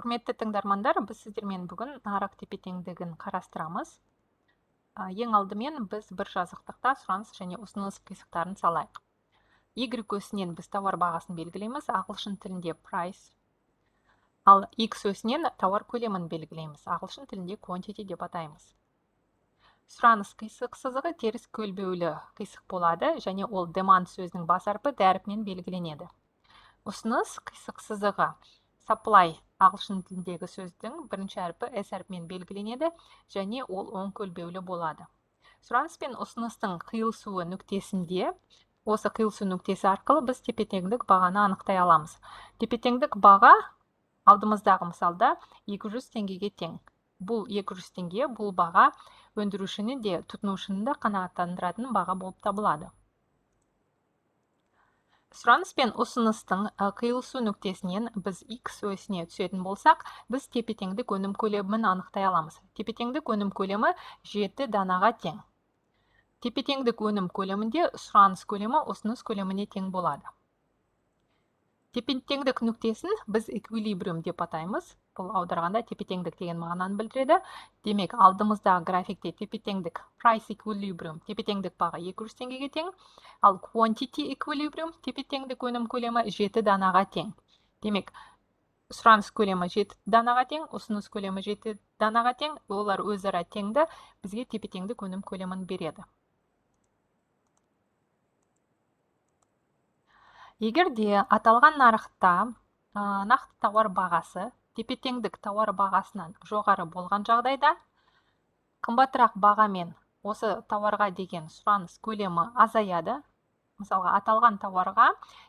Құрметті тыңдармандар, біз сіздермен бүгін нарық тепе-теңдігін қарастырамыз. Ең алдымен біз бір жазықтықта сұраныс және ұсыныс қисықтарын салайық. Y өсінен біз тауар бағасын белгілейміз, ағылшын тілінде price. Ал X өсінен тауар көлемін белгілейміз, ағылшын тілінде quantity деп атаймыз. Сұраныс қисық сызығы теріс көлбеулі қисық болады және ол demand сөзінің бас әрпі Д әрпімен белгіленеді. Ұсыныс қисық сызығы supply ағылшын тіліндегі сөздің бірінші әрпі S әрпімен белгіленеді және ол оң көлбеулі болады. Сұраныс пен ұсыныстың қиылысуы нүктесінде, осы қиылысу нүктесі арқылы біз тепе-теңдік бағаны анықтай аламыз. Тепе-теңдік баға алдымыздағы мысалда 200 теңгеге тең. Бұл 200 теңге, бұл баға өндірушіні де, тұтынушыны да қанағаттандыратын баға болып табылады. Сұраныс пен ұсыныстың қиылысу нүктесінен біз X өсіне түсетін болсақ, біз тепе-теңдік өнім көлемін анықтай аламыз. Тепе-теңдік өнім көлемі 7 данаға тең. Тепе-теңдік өнім көлемінде сұраныс көлемі ұсыныс көлеміне тең болады. Тепе-теңдік нүктесін біз эквилибриум деп атаймыз. Бұл аударғанда тепе-теңдік деген мағынаны білдіреді. Демек, алдымыздағы графикте тепе-теңдік price equilibrium, тепе-теңдік баға 200 теңгеге тең, ал quantity equilibrium, тепе-теңдік өнім көлемі 7 данаға тең. Демек, сұраныс көлемі 7 данаға тең, ұсыныс көлемі 7 данаға тең, олар өзара теңді, бізге тепе-теңдік өнім көлемін береді. Егер де аталған нарықта нақты тауар бағасы тепе-теңдік тауар бағасынан жоғары болған жағдайда, қымбатырақ бағамен осы тауарға деген сұраныс көлемі азаяды. Мысалға, аталған тауарға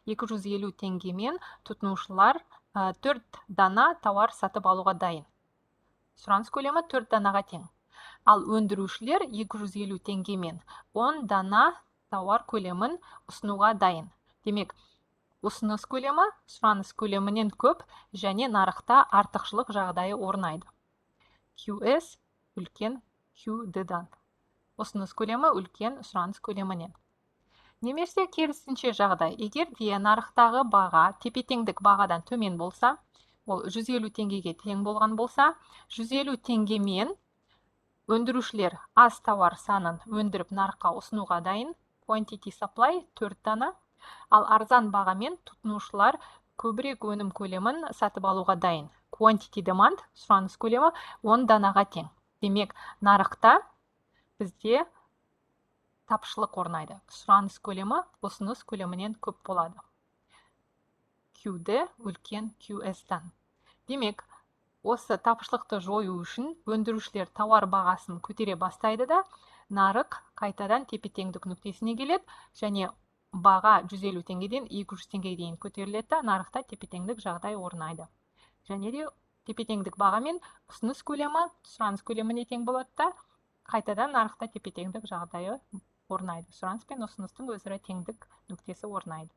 250 теңгемен тұтынушылар 4 дана тауар сатып алуға дайын. Сұраныс көлемі 4 данаға тең. Ал өндірушілер 250 теңгемен 10 дана тауар көлемін ұсынуға дайын. Демек, ұсыныс көлемі сұраныс көлемінен көп және нарықта артықшылық жағдайы орнайды. QS үлкен QD-дан. Ұсыныс көлемі үлкен сұраныс көлемінен. Немесе керісінше жағдай, егер де нарықтағы баға тепе-теңдік бағадан төмен болса, ол 150 теңгеге тең болған болса, 150 теңгемен өндірушілер аз тауар санын өндіріп нарыққа ұсынуға дайын, quantity supply 4 дана, ал арзан бағамен тұтынушылар көбірек өнім көлемін сатып алуға дайын. Quantity demand, сұраныс көлемі 10 данаға тең. Демек, нарықта бізде тапшылық орнайды. Сұраныс көлемі ұсыныс көлемінен көп болады. QD үлкен QS-тан. Демек, осы тапшылықты жою үшін өндірушілер тауар бағасын көтере бастайды да, нарық қайтадан тепе-теңдік нүктесіне келеді және баға 150 теңгеден 200 теңгеге дейін көтеріледі да, нарықта тепе-теңдік жағдай орнайды. Және де тепе-теңдік баға мен ұсыныс көлемі сұраныс көлеміне тең болады да, қайтадан нарықта тепе-теңдік жағдайы орнайды. Сұраныс пен ұсыныстың өзара теңдік нүктесі орнайды.